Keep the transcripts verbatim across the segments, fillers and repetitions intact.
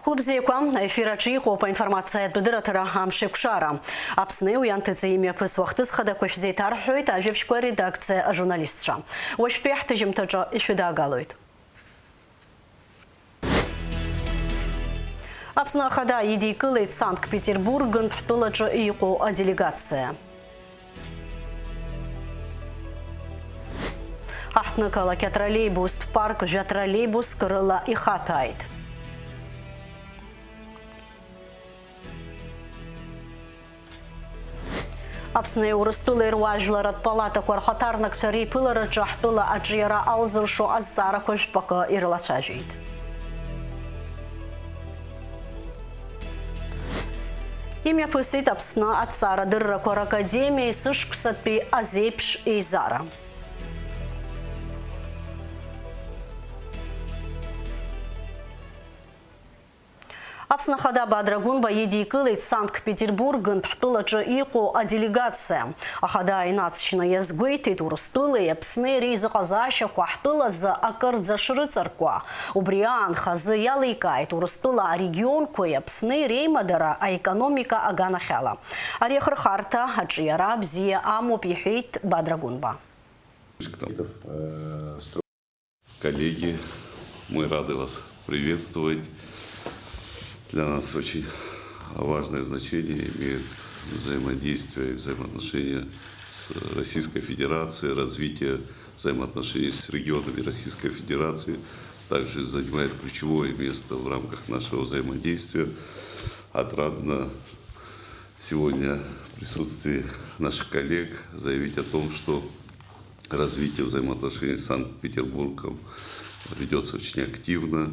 Лыбзиақәа, аефир аҿы иҟоуп аинформациатә дырраҭара «Амшеикәшара». Аԥсни уи анҭыҵи имҩаԥысуа ахҭыс хадақәа шәзеиҭарҳәоит ажәабжьқәа редакциа ажурналистцәа. Уажәтәи ҳҭыжьымҭаҿы ишәыдаагалоит. Аԥсны Ахада идикылеит Санкт-Петербургынтә ҳтәылаҿы иҟоу аделегациа. Аҳҭнықалақь атроллеибустә парк жәа троллеибуск рыла ихаҭәааит. Аԥсни Урыстәылеи руаажәларратә палатақәа рхаҭарнакцәа реиԥылараҿы ҳтәыла аҿиара алзыршо азҵаарақәа жәпакы ирылацәажәеит. Имҩаԥысит Аԥсны аҭҵаарадыррақәа ракадемиа есышықәсатәи азеиԥш еизара. Аԥсны Ахада Бадра Гәынба идикылеит Санкт-Петербургынтә ҳтәылаҿы иҟоу аделегациа. Ахада инаҵшьны иазгәеиҭеит, Урыстәылеи Аԥсни реизыҟазаашьақәа ҳтәылазы акырӡа шрыҵаркуа. Убри аан хазы иаликааит Урыстәыла арегионқәеи Аԥсни реимадара аекономика аганахьала. Ари ахырхарҭа аҿиара бзиа амоуп, иҳәеит Бадра Гәынба. Коллеги, мы рады вас приветствовать. Для нас очень важное значение имеет взаимодействие и взаимоотношения с Российской Федерацией, развитие взаимоотношений с регионами Российской Федерации. Также занимает ключевое место в рамках нашего взаимодействия. Отрадно сегодня в присутствии наших коллег заявить о том, что развитие взаимоотношений с Санкт-Петербургом ведётся очень активно.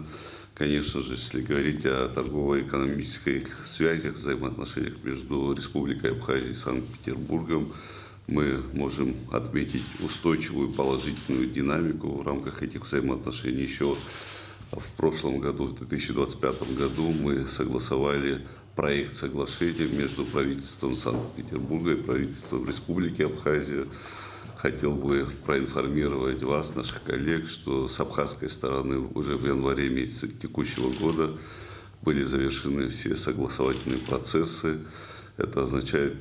Конечно же, если говорить о торгово-экономических связях, взаимоотношениях между Республикой Абхазия и Санкт-Петербургом, мы можем отметить устойчивую положительную динамику в рамках этих взаимоотношений. Ещё в прошлом году, в две тысячи двадцать пятом году, мы согласовали проект соглашения между правительством Санкт-Петербурга и правительством Республики Абхазия. Хотел бы проинформировать вас, наших коллег, что с абхазской стороны уже в январе месяце текущего года были завершены все согласовательные процессы. Это означает,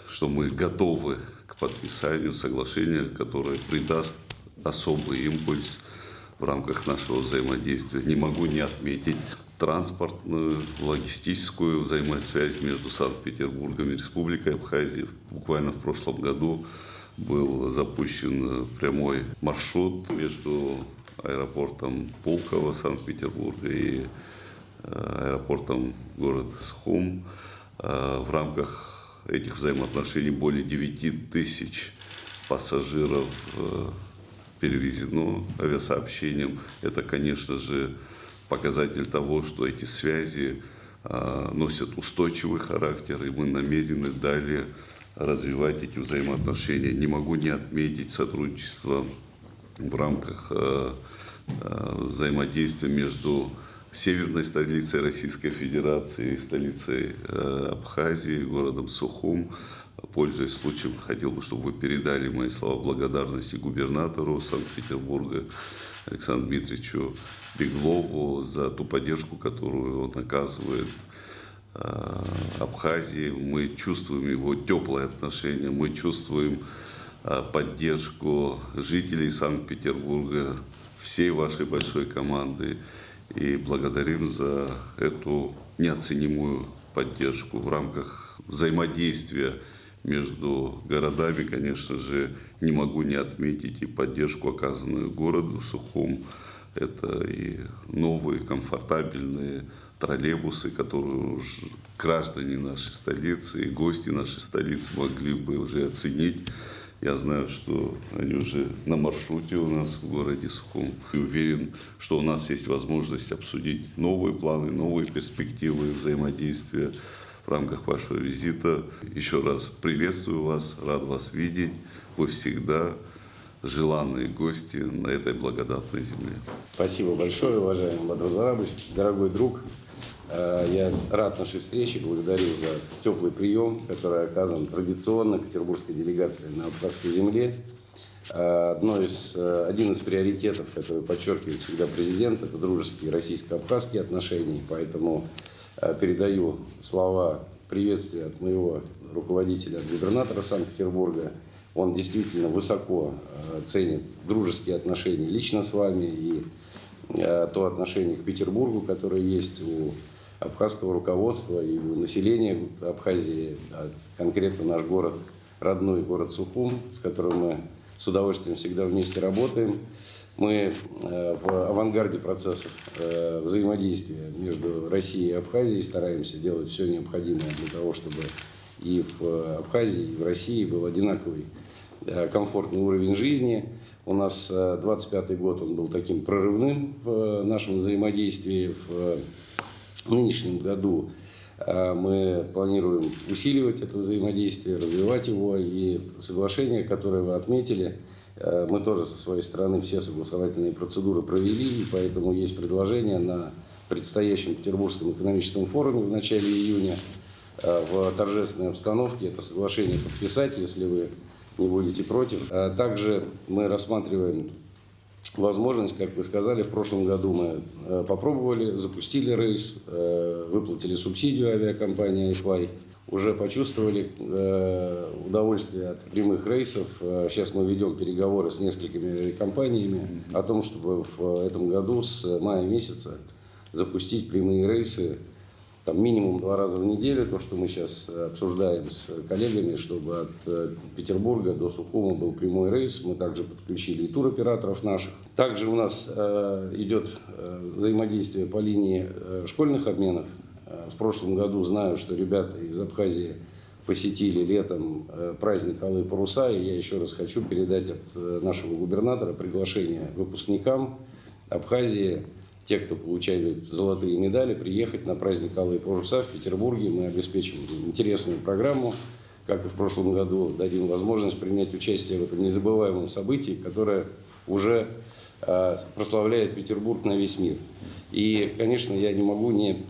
что мы готовы к подписанию соглашения, которое придаст особый импульс в рамках нашего взаимодействия. Не могу не отметить транспортную, логистическую взаимосвязь между Санкт-Петербургом и Республикой Абхазия. Буквально в прошлом году был запущен, э, прямой маршрут между аэропортом Пулково Санкт-Петербурга и, э, аэропортом города Сухум. Э, в рамках этих взаимоотношений более девяти тысяч пассажиров, э, перевезено авиасообщением. Это, конечно же, показатель того, что эти связи, а, носят устойчивый характер, и мы намерены далее развивать эти взаимоотношения. Не могу не отметить сотрудничество в рамках, э, э, взаимодействия между северной столицей Российской Федерации и столицей, э, Абхазии, городом Сухум. Пользуясь случаем, хотел бы, чтобы вы передали мои слова благодарности губернатору Санкт-Петербурга Александру Дмитриевичу Беглову за ту поддержку, которую он оказывает, э, Абхазии. Мы чувствуем его тёплое отношение, мы чувствуем, э, поддержку жителей Санкт-Петербурга, всей вашей большой команды и благодарим за эту неоценимую поддержку в рамках взаимодействия между городами. Конечно же, не могу не отметить и поддержку, оказанную городу Сухум. Это и новые комфортабельные троллейбусы, которые уж граждане нашей столицы и гости нашей столицы могли бы уже оценить. Я знаю, что они уже на маршруте у нас в городе Сухум. И уверен, что у нас есть возможность обсудить новые планы, новые перспективы взаимодействия в рамках вашего визита. Ещё раз приветствую вас, рад вас видеть. Вы всегда желанные гости на этой благодатной земле. Спасибо большое, уважаемый Бадрузарабович, дорогой друг. Э, я рад нашей встрече, благодарю за тёплый приём, который оказан традиционно петербургской делегации на абхазской земле. Э, одно из, э, один из приоритетов, который подчеркивает всегда президент, это дружеские российско-абхазские отношения. Поэтому, э, передаю слова приветствия от моего руководителя, от губернатора Санкт-Петербурга. Он действительно высоко, э, ценит дружеские отношения лично с вами и, э, то отношение к Петербургу, которое есть у абхазского руководства и у населения Абхазии, а конкретно наш город, родной город Сухум, с которым мы с удовольствием всегда вместе работаем. Мы, э, в авангарде процессов, э, взаимодействия между Россией и Абхазией, стараемся делать всё необходимое для того, чтобы и в Абхазии, и в России был одинаковый, э, комфортный уровень жизни. У нас, э, двадцать пятый год, он был таким прорывным в, э, нашем взаимодействии. В, э, нынешнем году, э, мы планируем усиливать это взаимодействие, развивать его. И соглашение, которое вы отметили, э, мы тоже со своей стороны все согласовательные процедуры провели, и поэтому есть предложение на предстоящем Петербургском экономическом форуме в начале июня, э, в торжественной обстановке это соглашение подписать, если вы не будете против. А также мы рассматриваем возможность, как вы сказали, в прошлом году мы, э, попробовали, запустили рейс, э, выплатили субсидию авиакомпании «Айфлай». Уже почувствовали, э, удовольствие от прямых рейсов. Э, сейчас мы ведём переговоры с несколькими авиакомпаниями о том, чтобы в этом году с мая месяца запустить прямые рейсы, там, минимум два раза в неделю, то, что мы сейчас, э, обсуждаем с коллегами, чтобы от, э, Петербурга до Сухума был прямой рейс. Мы также подключили и туроператоров наших. Также у нас, э, идёт, э, взаимодействие по линии, э, школьных обменов. Э, в прошлом году, знаю, что ребята из Абхазии посетили летом, э, праздник «Алые паруса», и я ещё раз хочу передать от, э, нашего губернатора приглашение выпускникам Абхазии, те, кто получали золотые медали, приехать на праздник «Алые паруса» в Петербурге. Мы обеспечим интересную программу, как и в прошлом году, дадим возможность принять участие в этом незабываемом событии, которое уже, э, прославляет Петербург на весь мир. И, конечно, я не могу не,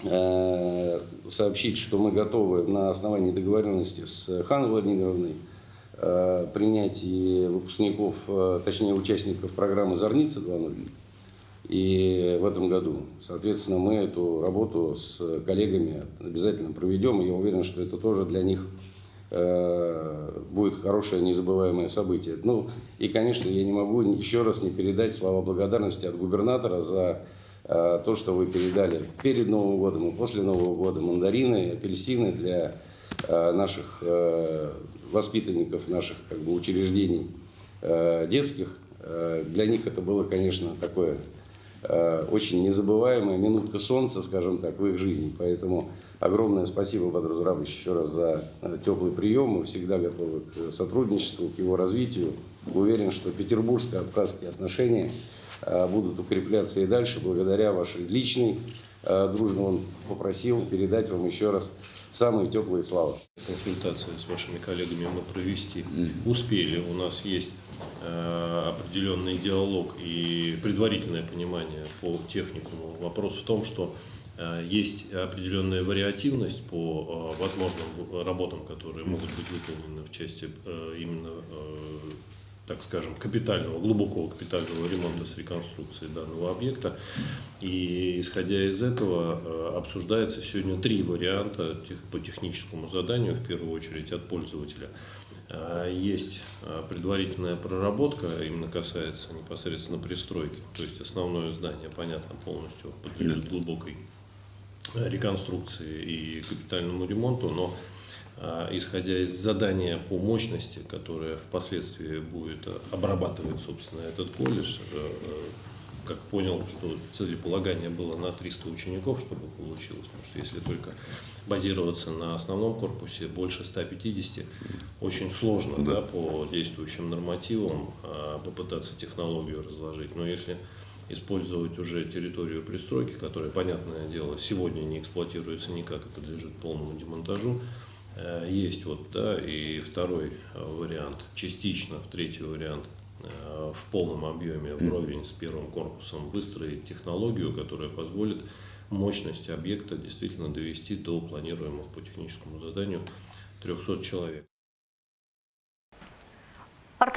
э, сообщить, что мы готовы на основании договорённости с Ханной Владимировной, э, принять и выпускников, э, точнее, участников программы «Зорница два ноль». И в этом году, соответственно, мы эту работу с коллегами обязательно проведём. И я уверен, что это тоже для них, э, будет хорошее, незабываемое событие. Ну, и, конечно, я не могу ещё раз не передать слова благодарности от губернатора за, э, то, что вы передали перед Новым годом и после Нового года мандарины, апельсины для, э, наших, э, воспитанников наших, как бы, учреждений, э, детских. Э, для них это было, конечно, такое, э, очень незабываемая минутка солнца, скажем так, в их жизни. Поэтому огромное спасибо, Бадрус Рамович, ещё раз за, э, тёплый приём. Мы всегда готовы к сотрудничеству, к его развитию. Уверен, что петербургско-абхазские отношения, э, будут укрепляться и дальше благодаря вашей личной, э, дружбе. Он попросил передать вам ещё раз самые тёплые слова. Консультации с вашими коллегами мы провести успели. У нас есть, э, определённый диалог и предварительное понимание по техникуму. Вопрос в том, что, э, есть определённая вариативность по, э, возможным в-, работам, которые могут быть выполнены в части, э, именно, э, так скажем, капитального, глубокого капитального ремонта с реконструкцией данного объекта. И, исходя из этого, э, обсуждается сегодня три варианта тех-, по техническому заданию, в первую очередь от пользователя. Э, есть, э, предварительная проработка, именно касается непосредственно пристройки, то есть основное здание, понятно, полностью подлежит глубокой, э, реконструкции и капитальному ремонту, но, э, исходя из задания по мощности, которое впоследствии будет, э, обрабатывать, собственно, этот колледж, э, э, как понял, что целеполагание было на триста учеников, чтобы получилось, потому что если только базироваться на основном корпусе, больше ста пятидесяти, очень сложно, да, по действующим нормативам, а, попытаться технологию разложить. Но если использовать уже территорию пристройки, которая, понятное дело, сегодня не эксплуатируется никак и подлежит полному демонтажу, э, есть вот, да, и второй, э, вариант, частично, третий вариант, э, в полном объёме вровень с первым корпусом выстроить технологию, которая позволит мощность объекта действительно довести до планируемых по техническому заданию трёхсот человек.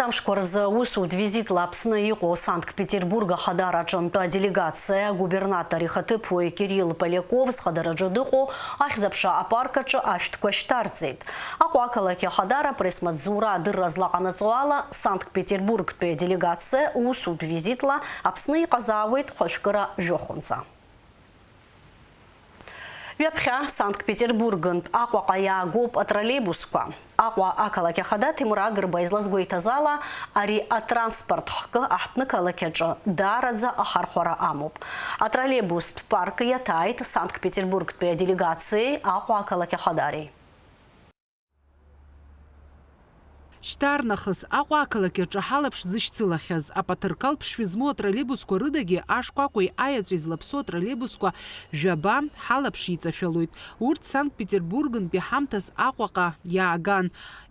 Амшқәа рзы аусутә визитла Аԥсны иҟоу Санкт-Петербург ахадара аҿынтә аделегациа агубернатор ихаҭыԥуаҩ Кирилл Поляков зхадараҿы дыҟоу ахьӡ-аԥша апарк аҿы ашәҭқәа шьҭарҵеит. Аҟәа ақалақь ахадара апресс-маҵзура адырра злаҟанаҵо ала, Санкт-Петербургтәи аделегациа усутә визитла Аԥсны иҟазаауеит хәажәкыра жәохәынӡа. Ҩаԥхьа Санкт-Петербургынтә Аҟәаҟа иаагоуп атроллейбусқәа. Аҟәа ақалақь ахада Ҭемыр Агрба излазгәеиҭаз ала, ари атранспорт хкы аҳҭнықалақь аҿы даараӡа ахархәара амоуп. Атроллейбустә парк иаҭааит Санкт-Петербургтәи аделегациеи Аҟәа ақалақь ахадареи. Шьҭарнахыс Аҟәа ақалақь аҿы ҳалаԥш зышьцылахьаз, апатырқал ԥшшәы змоу атроллейбусқәа рыдагьы ашкәакәеи аеҵәеи злаԥсоу атроллейбусқәа жәаба ҳалаԥш иҵашәалоит. Урҭ Санкт-Петербургынтәи ҳамҭас Аҟәаҟа иааган.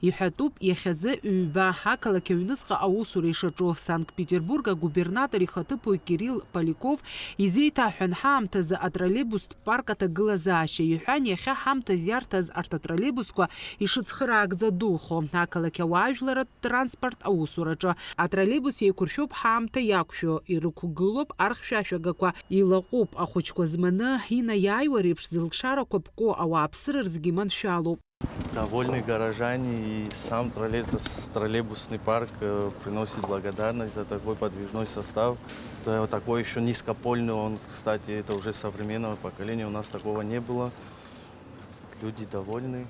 Иҳәатәуп, иахьазы ҩба ақалақь аҩныҵҟа аусура ишаҿу. Санкт-Петербург агубернатор ихаҭыԥуаҩ Кирилл Поляков изеиҭаҳәан, ҳаамҭазы атроллейбустә парк аҭагылазаашьа, иҳәан, иахьа ҳамҭас иарҭаз арҭ атроллейбусқәа ишыцхыраагӡа духо, ақалақь ауаажәларратә транспорт аусураҿы. Атроллейбус еиқәыршәоуп ҳаамҭа иақәшәо, ирықәгылоуп архьшәашәагақәа, илаҟәуп ахәыҷқәа зманы, инаиааиуа реиԥш зылшарақәа ԥку, ауааԥсыра рзгьы маншәалоуп. Довольны горожане, и сам троллей-, троллейбусный парк, э, приносит благодарность за такой подвижной состав. Это такой ещё низкопольный он, кстати, это уже современного поколения, у нас такого не было. Люди довольны.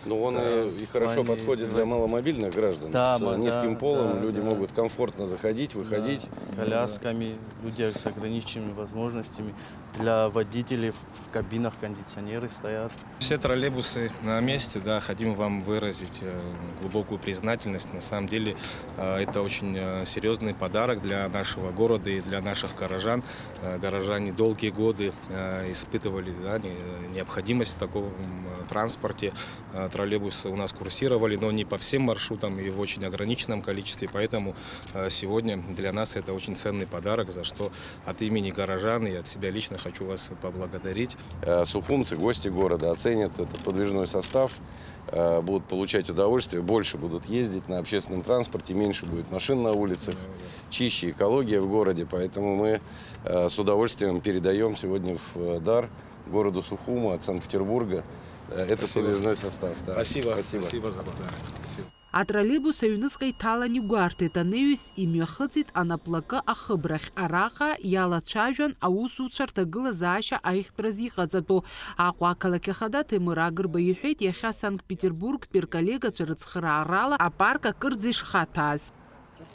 Ну, он, э, и хорошо подходит для маломобильных граждан. Да, с, э, низким полом, да, люди могут комфортно заходить, выходить. Да, с колясками, люди с ограниченными возможностями. Для водителей в, в кабинах кондиционеры стоят. Все троллейбусы на месте, да, хотим вам выразить, э, глубокую признательность. На самом деле, э, это очень, э, серьёзный подарок для нашего города и для наших горожан. Э, горожане долгие годы, э, испытывали, да, не-, необходимость в таком, э, транспорте. Э, троллейбусы у нас курсировали, но не по всем маршрутам и в очень ограниченном количестве. Поэтому, э, сегодня для нас это очень ценный подарок, за что от имени горожан и от себя лично хочу вас поблагодарить. Э, сухумцы, гости города, оценят этот подвижной состав, э, будут получать удовольствие, больше будут ездить на общественном транспорте, меньше будет машин на улицах, чище экология в городе. Поэтому мы, э, с удовольствием передаём сегодня в, э, дар городу Сухуму от Санкт-Петербурга, э, этот подвижной состав. Да. Спасибо. Спасибо. Спасибо за подарок. Спасибо. Атроллейбус аҩныҵҟа иҭалан игәарҭеит, анаҩс имҩахыҵит анаплакы ахыбрахь. Араҟа иалацәажәан аусуцәа рҭагылазаашьа аиӷьтәразы иҟаҵатәу. Аҟәа ақалақь ахада Ҭемыр Агрба иҳәеит, иахьа Санкт-Петербургтәи рколлегацәа рыцхыраарала апарк акырӡа ишхаҭәааз.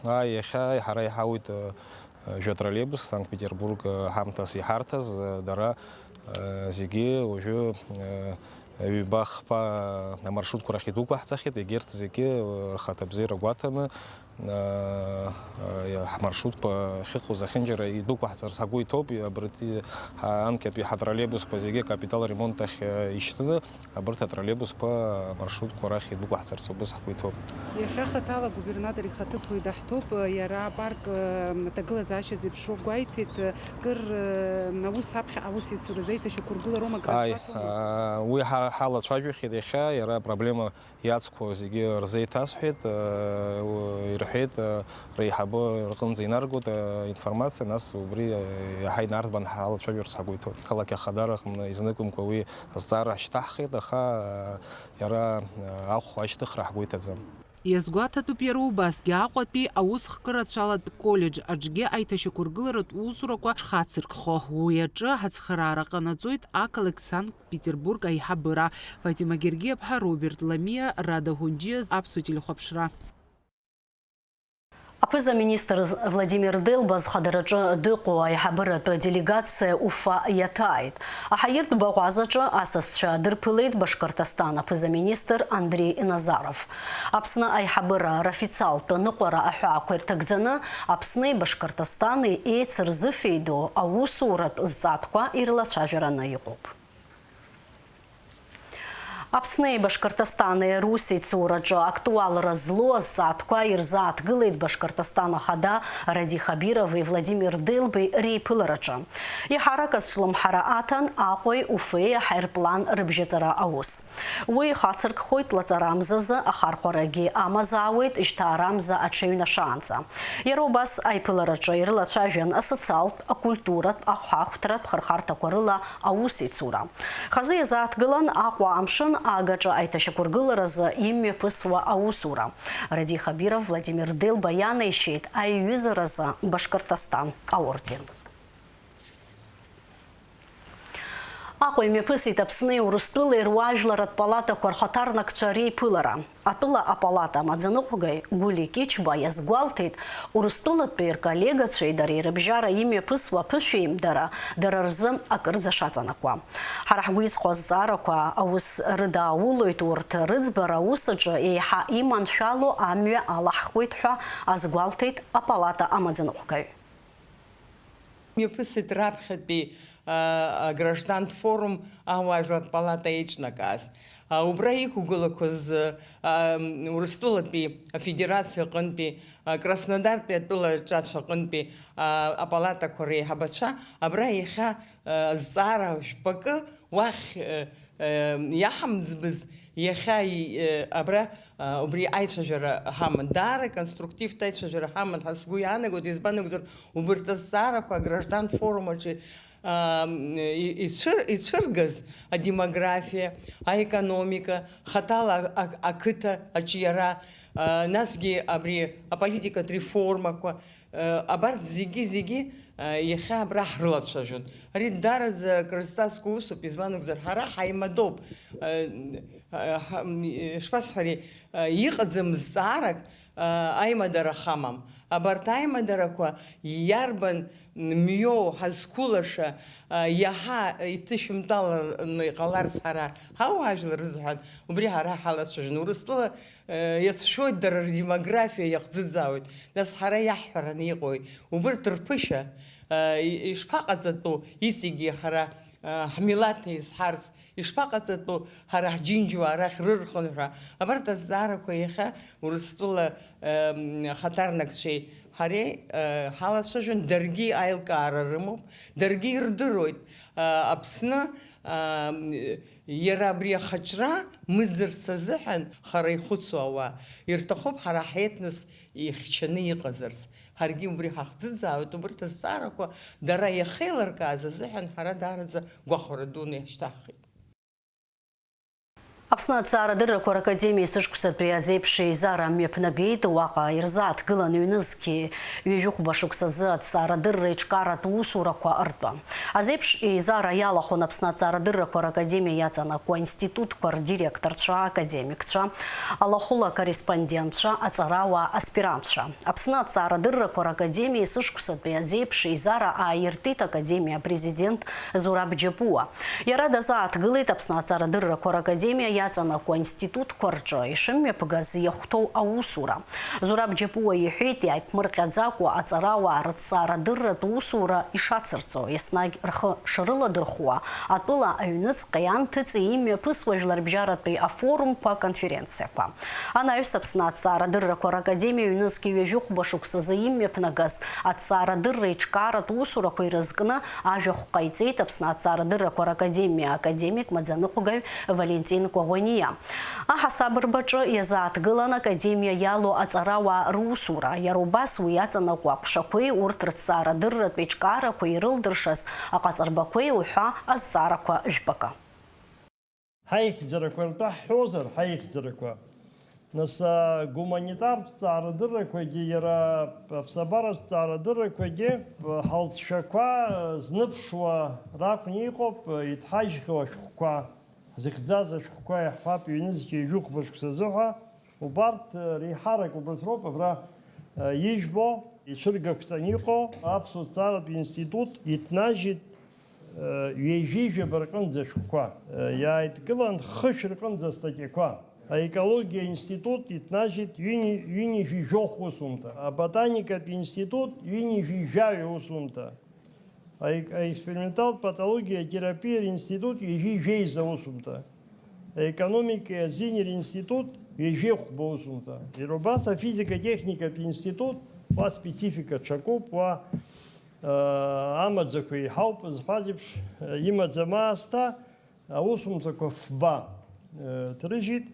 Ааи, иахьа ҳара иҳауит, э, жәа троллейбус Санкт-Петербург, э, ҳамҭас иҳарҭаз, э, дара, э, зегьы уажәы, э, ҩба-хԥа амаршрутқәа рахь идәықәаҳҵахьеит, егьырҭ зегьы, э, рхаҭабзиара гәаҭаны, э, э, ҳмаршрутқәа ахьыҟоу зехьынџьара идәықәаҳҵарц ҳгәы иҭоуп, абарҭ, ҳа-, анкьатәи ҳатроллейбусқәа зегьы акапитал ремонт ахь, э, ишьҭны, абарҭ атроллейбусқәа амаршрутқәа рахь идәықәаҳҵарц убыс ҳгәы иҭоуп. Иахьа хаҭала агубернатор ихаҭыԥуаҩ даҳҭоуп, иара апарк, э, аҭагылазаашьа зеиԥшроу гәеиҭеит, э, кыр, э, аус аԥхьа аус иацуразы аиҭашьақәыргылароума акрызгәаҭома? Ааи, аа, уи ҳа-, ҳалацәажәахьеит иахьа, иара апроблема иацқәоу зегьы рзеиҭасҳәеит, э, у-, ирҳәеит, э, реиҳабы рҟынӡа инаргоит, э, информациа, нас убри, э, иаҳа инарҭбаан ҳалацәажәарц ҳгәы иҭоуп. Қалақь ахадара аҟны изныкымкәа уи азҵаара шьҭаҳхит, аха, э, иара, э, ахә ашьҭыхра ҳгәы иҭаӡам. Иазгәаҭатәуп иара убасгьы Аҟәатәи аусхкырацәалатә коллеџь аҿгьы аиҭашьақәыргыларатә усурақәа шхацыркхо. Уи аҿы ацхыраара ҟанаҵоит ақалақь Санкт-Петербург аиҳабыра. Фатима Гергиаԥҳа, Роберт Ламиа, Рада Ҳәынџьиа, Аԥсуа телехәаԥшра. Аԥыза-министр Владимир Делба зхадараҿы дыҟоу аиҳабыратә делегациа Уфа иаҭааит. Аҳаиртә баӷәазаҿы асасцәа дырԥылеит Башкортостан аԥыза-министр Андрей Назаров. Аԥсны аиҳабыра рафициалтә ныҟәара аҳәаақәа ирҭагӡаны Аԥсни Башкортостани еицырзыфеидоу аусуратә зҵаатәқәа ирлацәажәараны иҟоуп. Аԥсни Башқырҭыстани русеицураҿы актуалра злоу азҵаатәқәа ирзааҭгылеит Башқырҭыстан Ахада Радиа Хабирови Владимир Делбеи реиԥылараҿы. Иҳаракыз шлымҳара аҭан Аҟәеи Уфеи аҳаирплан рыбжьаҵара аус. Уи ихацыркхоит лаҵарамзазы ахархәарагьы амазаауеит жьҭаарамза аҽеиҩнашаанӡа. Иара убас аиԥылараҿы ирылацәажәан асоциалтә, акультуратә, ахәаахәҭратә хырхарҭақәа рыла аусеицура. Хазы иазааҭгылан Аҟәа амшын агаҿа аиҭашьақәыргыларазы имҩаԥысуа аусура. Радиа Хабиров Владимир Делба ианеишьеит аиҩызаразы Башкортостан аорден. Аҟәа имҩаԥысит Аԥсни Урыстәылеи руаажәларратә палатақәа рхаҭарнакцәа реиԥылара. Атәыла апалата амаӡаныҟәгаҩ Гәли Кьычба иазгәалҭеит, Урыстәылатәи рколлегацәеи дареи рыбжьара имҩаԥысуа аԥышәеимдара дара рзы акырӡа шаҵанакуа. Ҳара ҳгәы иҵхо азҵаарақәа аус рыдаулоит, урҭ рыӡбара аус аҿы еиҳа иманшәало амҩа алаҳхуеит ҳәа азгәалҭеит апалата амаӡаныҟәгаҩ. Мҩаԥысит раԥхьатәи, а, аграждантә форум ауаажәларратә палата еиҿнакааз. А, убра иқәгылақәаз, а, м, Урыстәылатәи Афедерациа аҟынтәи, а, Краснодартәи атәыла ҿацә аҟынтәи, а, апалатақәа реиҳабацәа абра иахьа, а, зҵаара жәпакы уахь, а, Е, иаҳамӡбыз иахьа, е, абра, а, убри аицәажәара ҳаман. Даара конструктивтә аицәажәара ҳаман ҳәа сгәы иаанагоит, избан акәзар, убарҭ азҵаарақәа аграждан форум аҿы, а, и-, ицәыр-, ицәыргаз адемографиа, аекономика, хаҭала а-, а-, ақыҭа аҿиара, а, насгьы абри аполитикатә реформақәа, Абарҭ зегьы-зегьы иахьа абра ҳрылацәажәон. Ари даараӡа крызҵазкуа усуп, избан акәзар, ҳара ҳаимадоуп. Ишԥасҳәари, иҟаӡам зҵаарак аимадара хамам. Абарҭ аимадарақәа иарбан мҩоу ҳазқәылаша, иаҳа иҭышәымтәаланы иҟаларц ҳара ҳауаажәлар рзыҳәан убри ҳара ҳалацәажәон. Урыстәыла Иацәшәоит дара рдемографиа иахӡыӡаауеит, нас ҳара иаҳҳәараны иҟои? Убырҭ рԥышәа, ишԥаҟаҵатәу иҵегьы ҳара ҳмилаҭ еизҳарц, ишԥаҟаҵатәу ҳара ҳџьынџьуаа арахь рырхынҳәра? Абарҭ азҵаарақәа иахьа Урыстәыла ахаҭарнакцәеи ҳареи ҳалацәажәон, даргьы аилкаара рымоуп, даргьы ирдыруеит Аԥсны Иара абри ахаҿра мыӡырц азыҳәан хара ихәыцуа ауаа ирҭахуп ҳара ҳетнос ихьчаны иҟазарц. Ҳаргьы убри ҳахӡыӡаауеит, убырҭ азҵаарақәа дара иахеилыркааз азыҳәан ҳара даараӡа гәахәара дуны иаҳшьҭаҳхит. Аԥсны Аҭҵаарадыррақәа ракадемиа есышықәсатәи азеиԥш еизара мҩаԥнагеит, уаҟа ирзааҭгылан ҩнызқьи ҩажәихәба шықәсазы аҭҵаарадырра еиҿкааратә усурақәа ртәы. Азеиԥш еизара иалахәын Аԥсны аҭҵаарадыррақәа ракадемиа иаҵанакуа аинститутқәа рдиректорцәа, академикцәа, алахәыла акорреспондентцәа, аҵарауаа, аспирантцәа. Аԥсны аҭҵаарадыррақәа ракадемиа есышықәсатәи азеиԥш еизара ааиртит академиа апрезидент Зураб Џьапуа. Иара дазааҭгылеит Аԥсны аҭҵаарадыррақәа ракадемиа иаҵанакуа аинститутқәа рҿы ишымҩаԥгаз иахәҭоу аусура. Зураб Џьапуа иҳәеит, иааиԥмырҟьаӡакәа аҵарауаа рыҭҵаарадырратә усура ишацырҵо, еснагь рхы шрыладырхәуа, атәыла аҩныҵҟеи анҭыҵи имҩаԥысуа жәларбжьаратәи афорумқәа, аконференциақәа. Анаҩс Аԥсны аҭҵаарадыррақәа ракадемиа ҩнызқьи ҩажәихәба шықәсазы имҩаԥнагаз аҭҵаарадырра еиҿкааратә усурақәа ирызкны ажәахә ҟаиҵеит Аԥсны аҭҵаарадыррақәа ракадемиа академик маӡаныҟәгаҩ Валентин Коӷониа. Аҳасабырбаҿы иазааҭгылан академиа иалоу аҵарауаа русура, иара убас уи иаҵанакуа аҟәшақәеи урҭ рыҭҵаарадырратә еиҿкаарақәеи ирылдыршаз аҟаҵарбақәеи уҳәа азҵаарақәа жәпакы. Ҳаихьӡарақәа ртәы ҳҳәозар, ҳаихьӡарақәа. Нас, а, гуманитартә ҵаарадыррақәагьы, иара аԥсабаратә ҵаарадыррақәагьы, а, ҳалҵшәақәа, а, зныԥшуа ракәны иҟоуп, а, иҭҳажьхьоу ашәҟәқәа, ҳзыхьӡаз ашәҟәқәа иаҳҳәап, ҩнызқьи ҩажәихәба шықәсазы ҳәа. Убарҭ, а, реиҳарак убарҭ роуп, абра, а, ижәбо, ицәыргақәҵаны иҟоу аԥсуа ҭҵааратә институт иҭнажьит, Ҩажәи жәаба рҟынӡа ашәҟәқәа иааидкылан, хышә рҟынӡа астатиақәа. Аекологиа аинститут иҭнажьит ҩини-, ҩынҩажәи жәохә усумҭа, аботаникатә институт ҩынҩажәи жәаҩа усумҭа, аек-, аексперименталтә патологиа атерапиа ринститут ҩажәи жәеиза усумҭа. Аекономикеи азинеи ринститут ҩажәи хәба усумҭа. Иара убас афизика-техникатә институт, уа специфика ҽакуп, уа, э, амаӡақәа еиҳауп зҳәаз еиԥш, э, имаӡам аасҭа, аусумҭақәа фба, э, ҭрыжьит,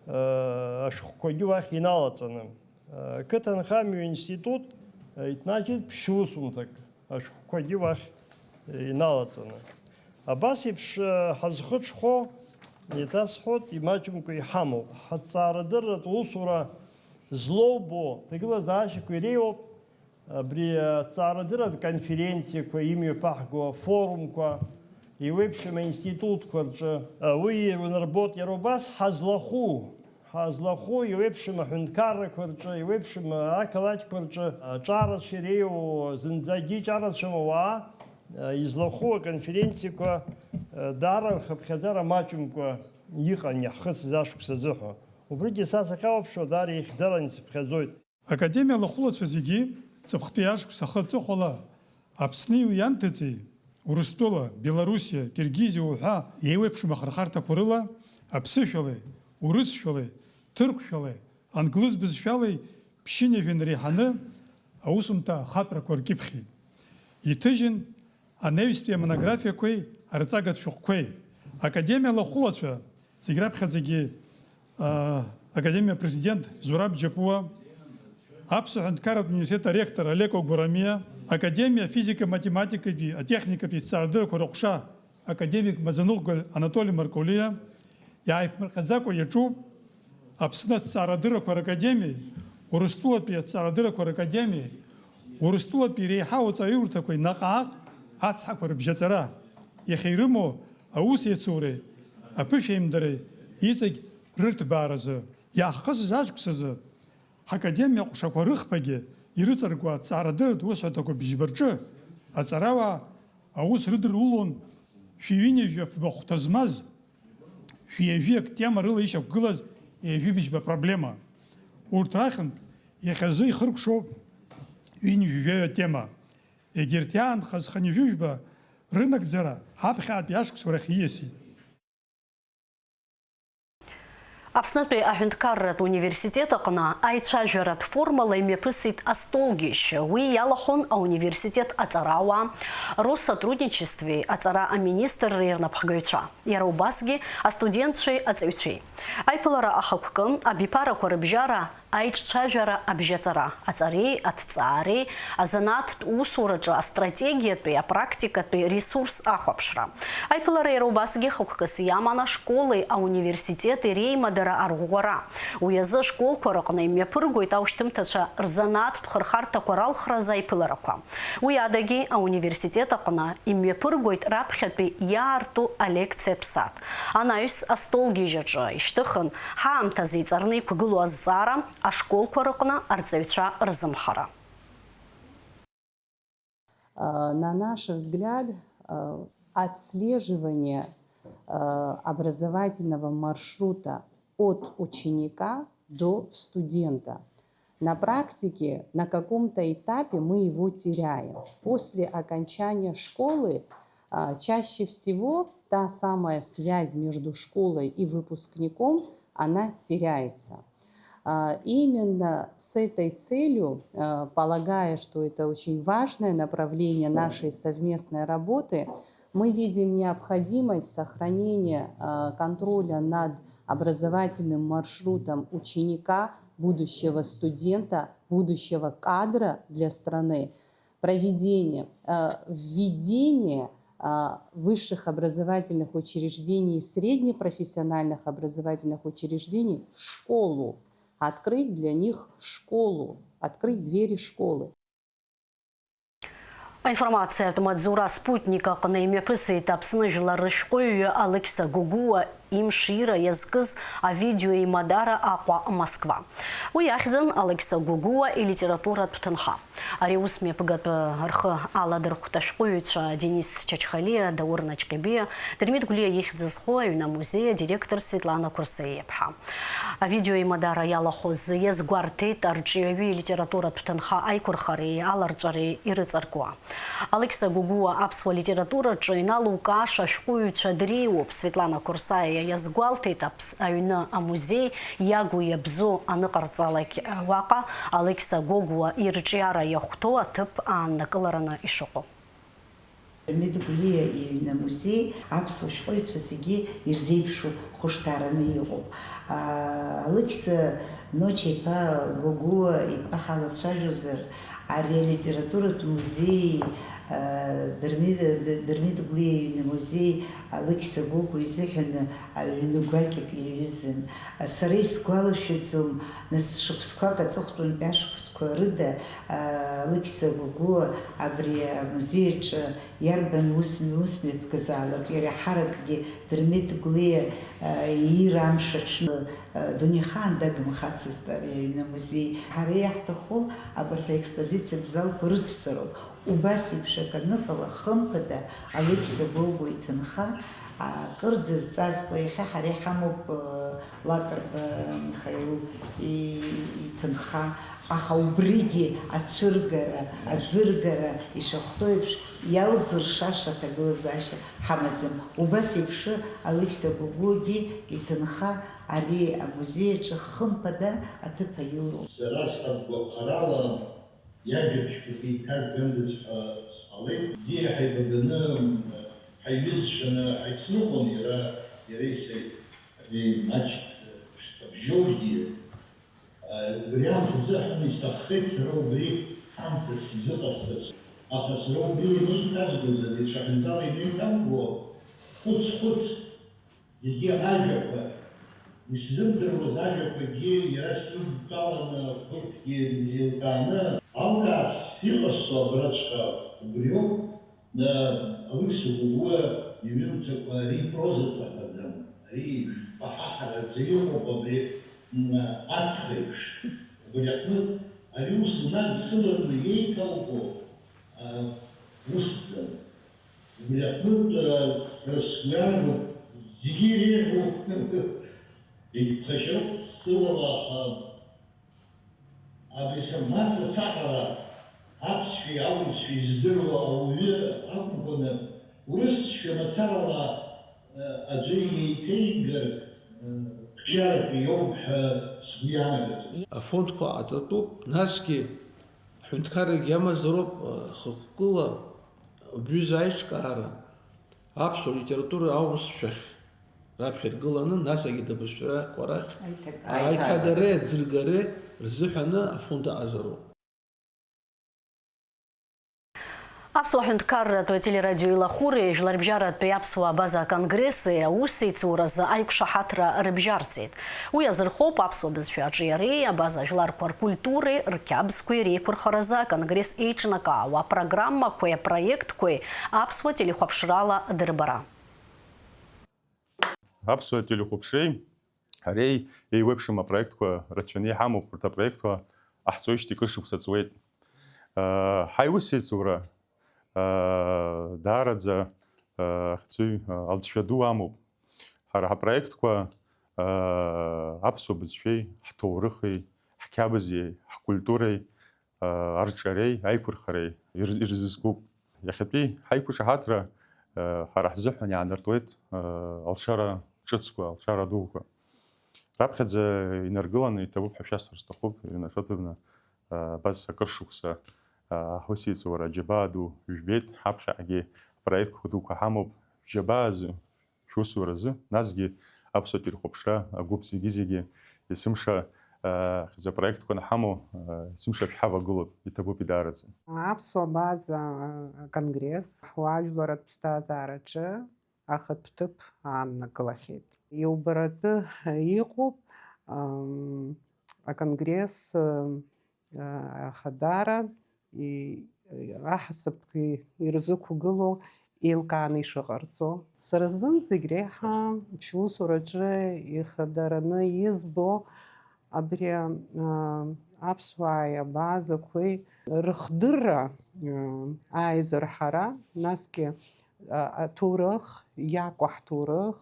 э, ашәҟәқәагьы уахь иналаҵаны. Э, ақыҭанхамҩа институт, э, иҭнажьит ԥшь усумҭак. Ашәҟәқәагьы уахь иналаҵаны. Абас еиԥш, э, ҳазхыҽхәо, еиҭасҳәоит, имаҷымкәа иҳамоуп. Ҳаҭҵаарадырратә усура злоубо ҭагылазаашьақәа иреиуоуп. Абри аҭҵаарадырратә конференциақәа имҩаԥаҳго, афорумқәа, еиуеиԥшым аинститутқәа рҿы, э, уи унарбоит. Иара убас ҳазлахәу, Ҳазлахәу еиуеиԥшым аҳәынҭқаррақәа рҿы, еиуеиԥшым ақалақьқәа рҿы аҿарацәа иреиуоу, зынӡагьы иҿарацәам ауаа, излахәу аконференциақәа даара рхыԥхьаӡара маҷымкәа иҟан иаҳхысыз ашықәс азыҳәа. Убригьы са сахьалаԥшуа даара ихьӡаран исыԥхьаӡоит. Академиа алахәылацәа зегьы ҵыԥхтәи ашықәс ахы аҵыхәала Аԥсни уи ианҭыҵи, Урыстәыла, Белоруссиа, Киргизиа уҳәа еиуеиԥшым ахырхарҭақәа рыла аԥсышәалеи, урысшәалеи, ҭырқәшәалеи, англыз бызшәалеи ԥшьынҩажәа инареиҳаны аусумҭа ахатәрақәа ркьыԥхьит. Иҭыжьын анаҩстәи амонографиақәеи арҵагатә шәҟәқәеи. Академиа алахәылацәа зегь раԥхьаӡагьы, аа, Академиа апрезидент Зураб Џьапуа, Аԥсуа ҳәынҭқарратә университет аректор Олег Огурамиа, Академиа афизика-математикатәи атехникатәи аҭҵаарадыррақәа рыҟәша академик Маӡаныҟәгаҩ Анатоли Марколиа, иааиԥмырҟьаӡакәа иаҿуп Аԥсны аҭҵаарадыррақәа ракадемиеи, Урыстәылатәи аҭҵаарадыррақәа ракадемиеи, Урыстәылатәи реиҳау аҵараиурҭақәеи наҟ-ааҟ ацҳақәа рыбжьаҵара, иахьа ирымоу аусеицуреи аԥышәеимдареи иҵегь рырҭбааразы, иаахысыз ашықәс азы ҳакадемиа аҟәшақәа рыхԥагьы ирыҵаркуа аҭҵаарадырратә усҳәарҭақәа быжьба рҿы аҵарауаа аус рыдырулон шәи ҩынҩажәа фба хәҭа змаз, шәи ҩажәи ак тема рыла ишьақәгылаз ҩажәи быжьба проблема. Урҭ рахьынтә иахьазы ихыркәшоуп ҩынҩажәи жәаҩа атема. Егьырҭ иаанхаз хынҩажәи жәба рынагӡара ҳаԥхьаатәи ашықәсқәа рахь ииасит. Аԥснытәи аҳәынҭқарратә университет аҟны аицәажәаратә формала имҩаԥысит астолгьежь. Уи иалахәын ауниверситет аҵарауаа, Россотрудничествеи аҵара аминистрреи рнапхгаҩцәа, иара убасгьы астудентцәеи аҵаҩцәеи. Аиԥылара ахықәкы, абиԥарақәа рыбжьара, аиҿцәажәара абжьаҵара, аҵареи аҭҵаареи, азанааҭтә усураҿы астратегиатәи апрактикатәи ресурс ахәаԥшра. Аиԥылара иара убасгьы хықәкыс иаман ашколи ауниверситети реимадара арӷәӷәара. Уи азы ашколқәа рыҟны имҩаԥыргоит аушьҭымҭацәа рзанааҭтә хырхарҭақәа ралхразы аиԥыларақәа. Уи адагьы ауниверситет аҟны имҩаԥыргоит раԥхьатәи иаарту алекциатә сааҭ. Анаҩс астолгьежь аҿы ишьҭыхын, ҳаамҭазы иҵарны иқәгылоу азҵаара, ашколқәа рыҟны арҵаҩцәа рзымхара. Э, на наш взгляд, э, отслеживание, э, образовательного маршрута от ученика до студента. На практике на каком-то этапе мы его теряем. После окончания школы, а, чаще всего та самая связь между школой и выпускником, она теряется. А, именно с этой целью, а, полагая, что это очень важное направление нашей совместной работы, мы видим необходимость сохранения, а, контроля над образовательным маршрутом ученика, будущего студента, будущего кадра для страны, проведение, а, введение, а, высших образовательных учреждений, среднепрофессиональных образовательных учреждений в школу, открыть для них школу, открыть двери школы. Аинформациатә маҵзура Спутник аҟны имҩаԥысит Аԥсны жәлар рышәҟәыҩҩы Алықьса Гогәуа имшира иазкыз авидео еимадара Аҟәа, Москва. Уи иахьӡын Алықьса Гогәуа илитературатә ҭынха. Ари аус мҩаԥгатәы рхы аладырхәт ашәҟәыҩҩцәа Денис Чачхалиа, Даур Наҷҟьебиа, Дырмит Гәлиа ихьӡ зху аҩны амузеи адиректор Светлана Курсеиа иԥҳа. Авидео еимадара иалахәыз иазгәарҭеит арҿиаҩи алитературатә ҭынха аиқәырхареи аларҵәареи ирыҵаркуа. Алықьса Гогәуа аԥсуа литератураҿы иналукааша ашәҟәыҩҩцәа дреиуоуп. Светлана Курсаиа Иазгәалҭеит аԥс-, аҩны амузеи иагу иабзоу аныҟарҵалак, уаҟа Алықьса Гогәуа ирҿиара иахәҭоу аҭыԥ ааннакылараны ишыҟоу. Дырмит Гәлиа иҩны амузеи аԥсуа шәҟәыҩҩцәа зегьы ирзеиԥшу хәышҭаараны иҟоуп. Алықьса Ноча-иԥа Гогәуа итәы ҳалацәажәозар, ари алитературатә музеи, Дырмит, Дырмит Гәлиа иҩны амузеи Алықьса Гогәуа изыҳәан ҩны гәакьак иаҩызан. Сара исгәалашәаӡом, нас шықәсқәак аҵыхәтәантәи ашықәсқәа рыда, Алықьса Гогәуа абри амузеи аҿы иарбан ус, ус мҩаԥгазаалак, иара иаҳаракгьы Дырмит Гәлиа иира амш аҽны, дунеихаан дагымхацызт ари аҩны амузеи. Ҳара иаҳҭаху абарҭ аекспозициатә залқәа рыцҵароуп. Убас еиԥш акы аныҟала, хымԥада, Алықьса Гогәуа иҭынха, акырӡа зҵазкуа, иахьа ҳара иҳамоуп, э, Лакрба Михаил и-, иҭынха, аха убригьы ацәыргара, аӡыргара ишахәҭоу еиԥш, иалзыршаша аҭагылазаашьа ҳамаӡам. Убас еиԥш, Алықьса Гогәуагьы иҭынха ари амузеи аҿы хымԥада аҭыԥ аиуроуп. Сара схатә гәаԥхарала, иажәабжьқәак еиҭазгандаз ҳәа сҟалеит. Бзиа ҳаибаганы, ҳаиҩызцәаны ҳаицныҟәон иара, иареи сареи, абри маҷк шьҭыбжьоугьы. Убри аамҭазы аҳәан исҭаххеит сара убри ҳамҭас изыҟасҵаз. Аха сара убри ианеиҭазгоз, ари цәаҳәанҵала ианеиҭамго, хәыц-хәыц, зегьы ажәақәа, исзымдыруаз ажәақәагьы иара срыдтәаланы, урҭгьы еилкааны, алкаас иҟасҵо абраҵәҟьа убриоуп, Алықьса Гогәуа иҩымҭақәа ари проза ҵаҟаӡам, ари кәаҳаҳараӡа иҟоуп абри, м, аҵх еиԥш. Убри аҟнытә, ари ус унадсыланы еиҭауго, а, усӡам. Убри аҟнытә, сара сгәы иаанагоит, зегьы иреиӷьу егьԥхашьароуп сылала, аха абри са-, ма са саҟара аԥсшәеи аурысшәеи здыруа ауаҩы акәымкәаны, урысшәа мацарала, аӡәы еиҭеигар, қәҿиарак иоуп ҳәа сгәы иаанагоит. Афондқәа ҟаҵатәуп, насгьы аҳәынҭқаррагьы амазароуп, хықәкыла убҩыза аиҿкаара. Аԥсуа литература аурысшәахь раԥхьа иргыланы, насгьы абызшәақәа рахь Аиҭагара. Аиҭагареи аӡыргареи рзыҳәаны афонд аҟазароуп. Аԥсуа ҳәынҭқарратә телерадиоилахәыреи жәларбжьаратәи аԥсуа абаза аконгресси аусеицуразы аиқәшаҳаҭра рыбжьарҵеит. Уи азырхоуп аԥсуа бызшәа аҿиареи абаза жәларқәа ркультуреи рқьабзқәеи реиқәырхаразы аконгресс еиҿнакаауа апрограммақәеи апроектқәеи аԥсуа телехәаԥшрала дырбара. Аԥсуа телехәаԥшреи ареи еиуеиԥшым апроектқәа рацәаны иҳамоуп, урҭ апроектқәа ҟаҳҵоижьҭеи кыр шықәса ҵуеит. Ҳаиусеицура даараӡа ахьӡу алҵшәа ду амоуп. Ҳара ҳапроектқәа аԥсуа бызшәеи, ҳҭоурыхи, ҳқьабзи, ҳкультуреи арҿиареи аиқәырхареи ирз-, ирзызкуп. Иахьатәи ҳаиқәшаҳаҭра, ҳара ҳзыҳәан иаанартуеит алшара ҿыцқәа, алшара дуқәа. Раԥхьаӡа инаргыланы иҭабуп ҳәа шәасҳәар сҭахуп, Ирина Шоҭыԥна, абас акыр шықәса ҳусеицура аџьабаа ду жәбеит, ҳаԥхьаҟагьы апроектқәа дуқәа ҳамоуп, шәџьабаа азы, шәусуразы, насгьы аԥсуа телехәаԥшра агәыԥ зегьы-зегьы есымша, а, хьӡы апроектқәа анҳамоу, а, есымша шәҳавагылоуп, иҭабуп идаараӡа. Аԥсуа абаза, а, конгресс ҳуаажәларратә ԥсҭазаараҿы ахатә ҭыԥ ааннакылахьеит. Иубаратәы иҟоуп, ам, аконгресс, ам, ахадара, и-, аҳасабқәа ирзықәгылоу еилкааны ишыҟарҵо. Сара сзын зегь реиҳа шәусураҿы ихадараны избо абри, а, аԥсуааи абазақәеи рыхдырра, а, аизырҳара, насгьы, а, аҭоурых, иакәу ҳҭоурых,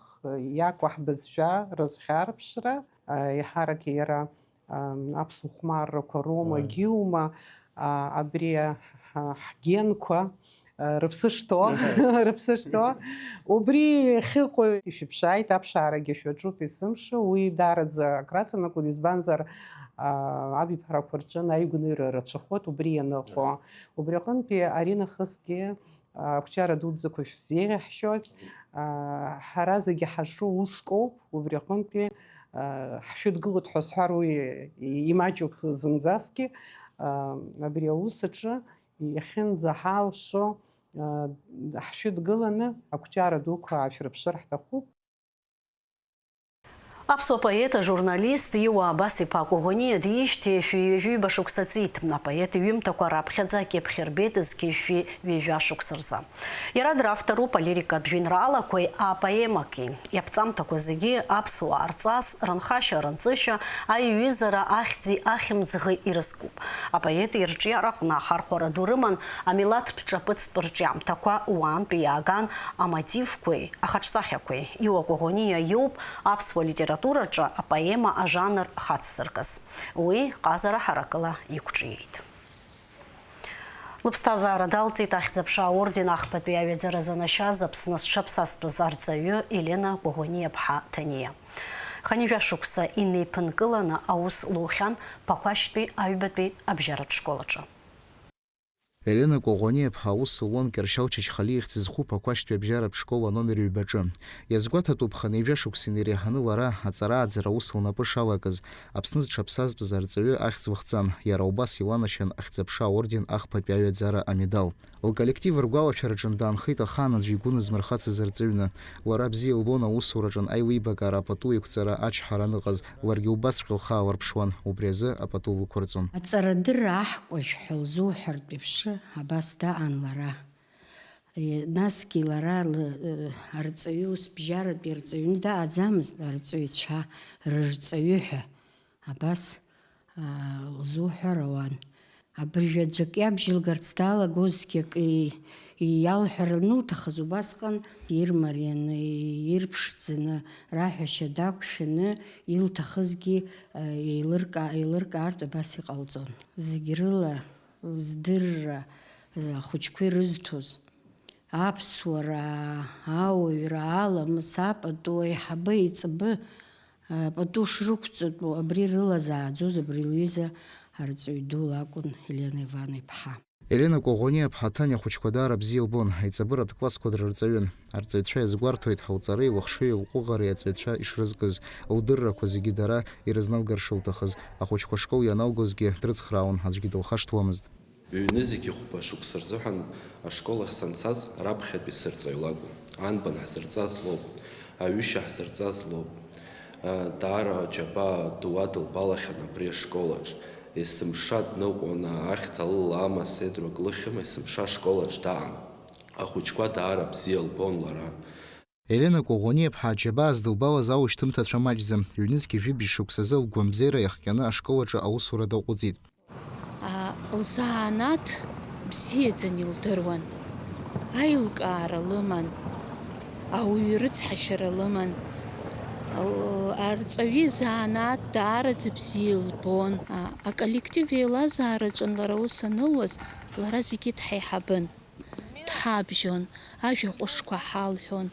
иакәу ҳбызшәа рызхьарԥшра, а, еиҳарак иара ам, аԥсуа хәмаррақәа роума, Ааи. Гьиума, А, абри, а, ҳгенқәа, а, рыԥсы шҭоу, рыԥсы шҭоу, убри иахьыҟоу ишәыԥшааит, аԥшаарагьы шәаҿуп есымша, уи даараӡа акраҵанакуеит, избанзар, а, абиԥарақәа рҿы анаҩгәныҩра рацәахоит убри ианыҟоу. Убри аҟынтәи аринахысгьы, а, ақәҿиара дуӡӡақәа шәзеиӷьаҳшьоит. А, ҳара зегьы ҳаҿу уск ауп, убри аҟынтәи, а, ҳшәыдгылоит ҳәа сҳәар, уи имаҷуп зынӡаскгьы. А, абри аус аҿы иахьынӡаҳалшо, а, ҳшәыдгыланы ақәҿиара дуқәа аашәрыԥшыр ҳҭахуп. Аԥсуа поет, ажурналист Иуа Абас-иԥа Коӷониа диижьҭеи шәи ҩажәи ҩба шықәса ҵит. Апоет иҩымҭақәа раԥхьаӡа акьыԥхь рбеит зқьи жәшәи ҩажәа шықәса рзы. Иара дравторуп алирикатә жәеинраалақәеи апоемақәеи. Иаԥҵамҭақәа зегьы аԥсуаа рҵас, рынхашьа-рынҵышьа, аиҩызара ахьӡи ахьымӡӷи ирызкуп. Апоет ирҿиараҟны ахархәара ду рыман амилаҭтә ҿаԥыцтә рҿиамҭақәа, уаантәи иааган амотивқәеи ахаҿсахьақәеи. Иуа Коӷониа иоуп аԥсуа литератураҿы апоема ажанр хацзыркыз. Уи ҟазара ҳаракыла иқәҿиеит. Лыԥсҭазаара далҵит Ахьӡ-аԥша аорден ахԥатәи аҩаӡара занашьаз Аԥсны зҽаԥсазтәыз арҵаҩы Елена Коӷониа-ԥҳа Ҭаниа. Хынҩажәа шықәса инеиԥынкыланы аус лухьан Ԥақәашьтәи аҩбатәи абжьаратә школ аҿы. Елена Коӷониа-ԥҳа аус луан Кьыршьал Чачхалиа ихьӡ зху Ԥақәашьтәи абжьаратә школ аномер ҩбаҿы. Иазгәаҭатәуп, хынҩажәа шықәса инареиҳаны лара аҵара-ааӡара аус лнапы шалакыз. Аԥсны зҽаԥсазтәыз арҵаҩы ахьӡ лыхҵан, иара убас иланашьан Ахьӡ-аԥша аорден ахԥатәи аҩаӡара амедал. Лколлектив ргәалашәараҿы даанхеит, ахаан аӡәы игәы нызмырхацыз арҵаҩны. Лара бзиа илбон аусураҿы аилибакаара апату еиқәҵара ачҳара аныҟаз, ларгьы убасҵәҟьа лхы аалырԥшуан, убри азы апату лықәырҵон. Аҵарадырра аҳкәажә ҳәа лзуҳәартә еиԥш абас даҟан лара. Е, насгьы лара лы-, э, арҵаҩы ус бжьаратәи арҵаҩны дааӡамызт, арҵаҩцәа рырҵаҩы ҳәа. Абас, аа, лзуҳәар ауан. Абыржәы аӡәк иабжьылгарц далагозҭгьы акы и-, иалҳәар анылҭахыз, убасҟан ирмарианы, ирԥшӡаны, раҳәашьа дақәшәаны, илҭахызгьы, а, еилырка-, еилыркаартә абас иҟалҵон. Зегь рыла здырра, а, ахәыҷқәа ирызҭоз. Аԥсуара, ауаҩра, аламыс, апату, аиҳабы, аиҵбы, а, пату шрықәҵатәу, абри рыла зааӡоз абри лҩыза арҵаҩ ду лакәын, Елена Иван-иԥҳа. Елена Коӷониа-ԥҳа Ҭаниа ахәыҷқәа даара бзиа илбон, аиҵбыратә классқәа дрырҵаҩын. Арҵаҩцәа иазгәарҭоит, лҵареи лыхшыҩи лҟәыӷареи аҵаҩцәа ишрызкыз, лдыррақәа зегьы дара ирызнылгар шылҭахыз. Ахәыҷқәа ашкол ианалгозгьы дрыцхраауан, аӡәгьы дылхашҭуамызт. Ҩны зегьы хәба шықәса рзыҳәан ашкол ахь санцаз, раԥхьатәи сырҵаҩ лакәын. Анбан ҳзырҵаз лоуп, аҩышьа ҳзырҵаз лоуп. Даара аџьабаа ду адылбалахьан абри ашколаҿ. Есымша дныҟәон, ахьҭа лыла амаса еидру ак лыхьым, есымша ашколаҿ даан. Ахәыҷқәа даара бзиа лбон лара. Елена Коӷониа-ԥҳа аџьабаа здылбалаз аушьҭымҭацәа маҷӡам. Ҩнызқьи жәибжь шықәсазы лгәамбзиара иахҟьаны ашкол аҿы аусура даҟәыҵит. А, лзанааҭ бзиаӡаны илдыруан. Аилкаара лыман, ауаҩы рыцҳашьара лыман. Л-, арҵаҩы изанааҭ даараӡа бзиа илбон. А, аколлектив еилазаараҿын лара аус анылуаз, лара зегьы дҳаиҳабын. Дҳабжьон, ажәа ҟәышқәа ҳалҳәон,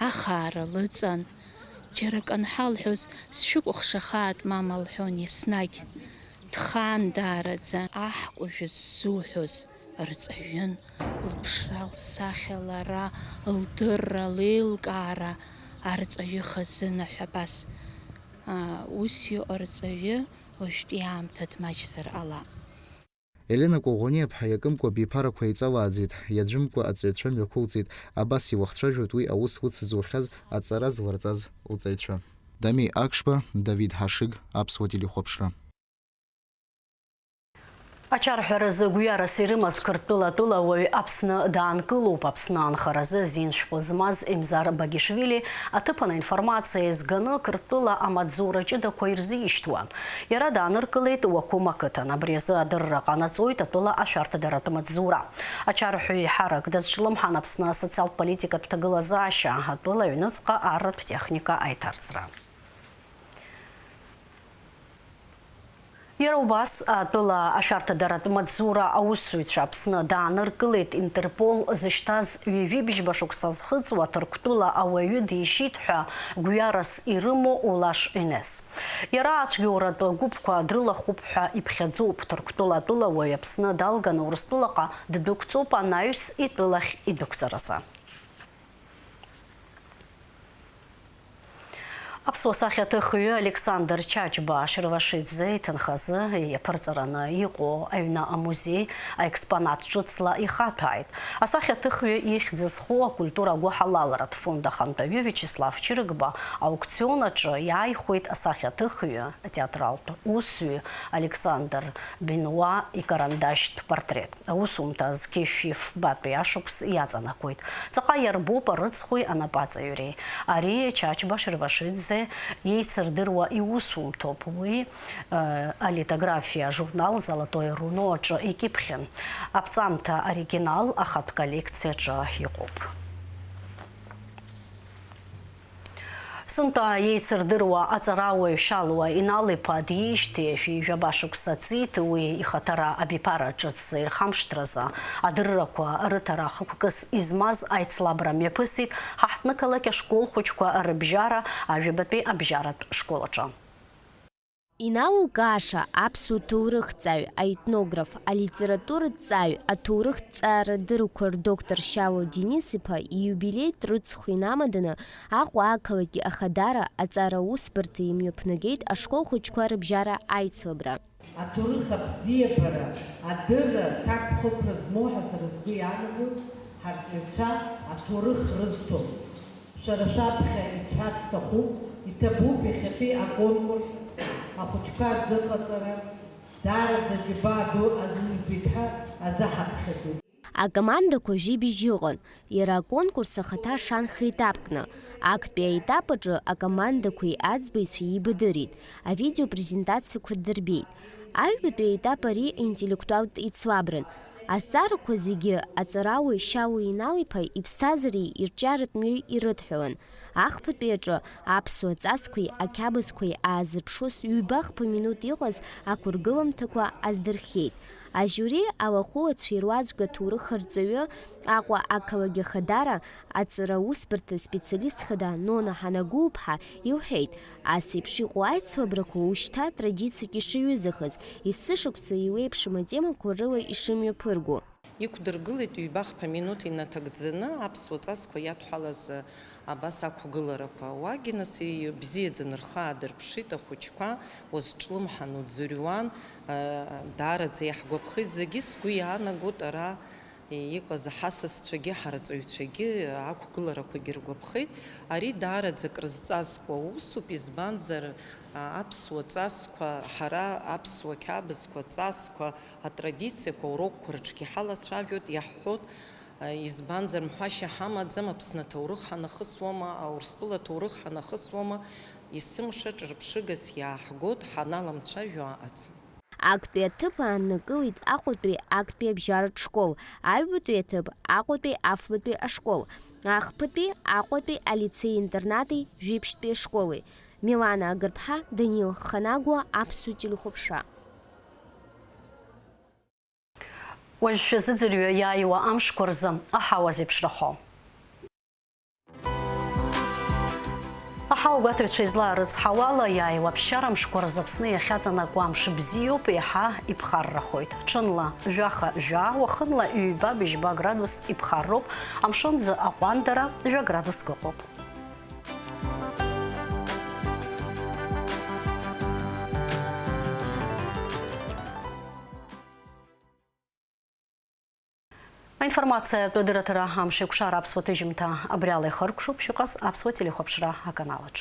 ахаара лыҵан. Џьара акы анҳалҳәоз, сшәыкәыхшахааит, мама, лҳәон еснагь. Дхандаараӡа аҳкәажә ззуҳәоз рҵаҩын, лыԥшра, лсахьа, лара, лдырра, леилкаара арҵаҩы хазына ҳәа абас. Аа, ус иҟоу арҵаҩы уажәтәи аамҭа дмаҷзар ҟалап. Елена Коӷониа-ԥҳа иакымкәа абиԥарақәа еиҵалааӡеит, иаӡәымкәа аҵаҩцәа мҩақәылҵеит, абас илахцәажәоит уи аус лыцызухьаз аҵара зларҵаз лҵаҩцәа. Дамеи Акшба, Давид Ҳашыг, Аԥсуа телехәаԥшра. Ачарҳәаразы гәҩарас ирымаз Қырҭтәыла атәыла ауаҩ Аԥсны даанкылоуп. Аԥсны анхаразы азин шәҟәы змаз Емзар Багишвили аҭыԥан аинформациа еизганы Қырҭтәыла амаҵзура ҷыдақәа ирзишьҭуан. Иара дааныркылеит Уақәым ақыҭан. Абри азы адырра ҟанаҵоит атәыла ашәарҭадаратә маҵзура. Ачарҳәаҩ ҳарак дазҿлымҳан Аԥсны асоциалтә политикатә ҭагылазаашьа, атәыла аҩныҵҟа арратә техника аиҭарсра. Иара убас, атәыла ашәарҭадаратә маҵзура аусзуҩцәа Аԥсны дааныркылеит. Интерпол зышьҭаз ҩажәи бжьба шықәса зхыҵуа Ҭырқәтәыла ауаҩы дишьит ҳәа гәҩарас ирымоу Улаш Енес. Иара ацәгьоуратә гәыԥқәа дрылахәуп ҳәа иԥхьаӡоуп. Ҭырқәтәыла атәылауаҩ Аԥсны далганы Урыстәылаҟа ддәықәҵоуп, анаҩс итәылахь идәықәҵаразы. Аԥсуа сахьаҭыхҩы Александр Чачба Шервашиӡе иҭынхазы иаԥырҵараны иҟоу аҩны амузеи аекспонат ҿыцла ихаҭәааит. Асахьаҭыхҩы ихьӡ зху акультура агәыҳалалратә фонд ахантәаҩы Виачеслав Чырыгба аукцион аҿы иааихәеит асахьаҭыхҩы, атеатралтә усзуҩ Александр Бенуа икарандашьтә портрет. Аусумҭа зқьышә фбатәи ашықәс иаҵанакуеит. Ҵаҟа иарбоуп арыцхәи анапаҵаҩреи. Ари Чачба Шервашиӡе иеицырдыруа иусумҭоуп. Уи, э, алитографиа ажурнал Золотое руно аҿы икьыԥхьын. Аԥҵамҭа оригинал ахатә коллекциаҿы иҟоуп. Сынтәа иеицырдыруа аҵарауаҩ Шьалуа Инал-иԥа диижьҭеи ҩажәи жәаба шықәса ҵит. Уи ихаҭара абиԥара ҿыц ирхамшҭразы адыррақәа рыҭара хықәкыс измаз аицлабра мҩаԥысит ҳаҳҭнықалақь ашкол хәыҷқәа рыбжьара ажәабатәи абжьаратә школ аҿы. Инал Лкаша, аԥсуа ҭоурыхҭҵааҩ, аетнограф, алитератураҭҵааҩ, аҭоурыхҭҵаара дырқәа рдоктор Шьалуа Денис-иԥа ииубилеитә рыцхә инамаданы Аҟәа ақалақь Ахадара аҵара аусбарҭа имҩаԥнагеит ашкол хәыҷқәа рыбжьара аицлабра. Аҭоурых абзиабара, адырра, ҭакԥхықәра змоу ҳәа сара сгәы иаанагоит ҳарҵаҩцәа аҭоурых рызҭо. Шәара шәаԥхьа исҳәар сҭахуп, иҭабуп иахьатәи аконкурс ахәыҷқәа рзыҟаҵара, даараӡа џьабаа ду азыжәбеит ҳәа азаҳаԥхьаӡоит. Акомандақәа жәибжь ыҟан, иара аконкурс ахаҭа шанхеетапкны. Актәи аетап аҿы акомандақәеи аӡбаҩцәеи еибадырит, авидеопрезентациақәа дырбеит. Аҩбатәи аетап ари аинтеллектуалтә еицлабран. Азҵаарақәа зегьы аҵарауаҩ Шьалуа Инал-иԥа иԥсҭазаареи ирҿиаратә мҩеи ирыдҳәалан. Ахԥатәи аҿы аԥсуа ҵасқәеи ақьабзқәеи аазырԥшуаз ҩба-хԥа минуҭ иҟаз ақәыргыламҭақәа аздырхиеит. Ажиури алахәылацәеи руаӡәк аҭоурых арҵаҩы, Аҟәа ақалақь Ахадара аҵара усбарҭа специалист хада Нона Ҳанагәыԥҳа илҳәеит, ас еиԥш иҟоу аицлабрақәа ушьҭа традициак ишаҩызахаз, есышықәса еиуеиԥшым атемақәа рыла ишымҩаԥырго. Иқәдыргылеит ҩба-хԥа минуҭ инаҭагӡаны аԥсуа ҵасқәа иадҳәалаз абас ақәгыларақәа. Уагьы нас ибзиаӡаны рхы аадырԥшит ахәыҷқәа, уазҿлымҳан уӡырҩуан, даараӡа иаҳгәаԥхеит зегьы, сгәы иаанагоит ара иҟаз ҳасасцәагьы ҳарҵаҩцәагьы ақәгыларақәагьы ргәаԥхеит. Ари даараӡа крызҵазкуа усуп, избанзар, аԥсуа ҵасқәа, ҳара аԥсуа қьабзқәа, ҵасқәа, атрадициақәа урокқәа рҿгьы ҳалацәажәоит, иаҳҳәоит, избанзар, мҳәашьа ҳамаӡам, Аԥсны аҭоурых ҳанахысуама, Урыстәыла аҭоурых ҳанахысуама, есымша ҿырԥшыгас иааҳгоит ҳаналамцәажәо аҟаӡ. Актәи аҭыԥ ааннакылеит Аҟәатәи актәи абжьаратә школ, аҩбатәи аҭыԥ Аҟәатәи афбатәи ашкол, ахԥатәи Аҟәатәи алицеи-интернати жәиԥшьтәи ашколи. Милана Агырԥҳа, Данил Ханагәа, Аԥсуа телехәаԥшра. Уажә шәазыӡырҩы иааиуа амшқәа рзы аҳауа зеиԥшрахо. Аҳауа гәаҭаҩцәа излаарыцҳауала, иааиуа ԥсшьара мшқәа рзы Аԥсны иахьаҵанакуа амш бзиоуп, иаҳа иԥхаррахоит. Ҽынла жәаха-жәаа, уахынла ҩба-быжьба градус иԥхарроуп, амшынӡы аҟәандара жәа градуск ыҟоуп. Аинформациатә адырраҭара Амшеикәшара аԥсуа ҭыжьымҭа абриала ихыркәшоуп, шәыҟаз аԥсуа телехәаԥшра аканалаҿ.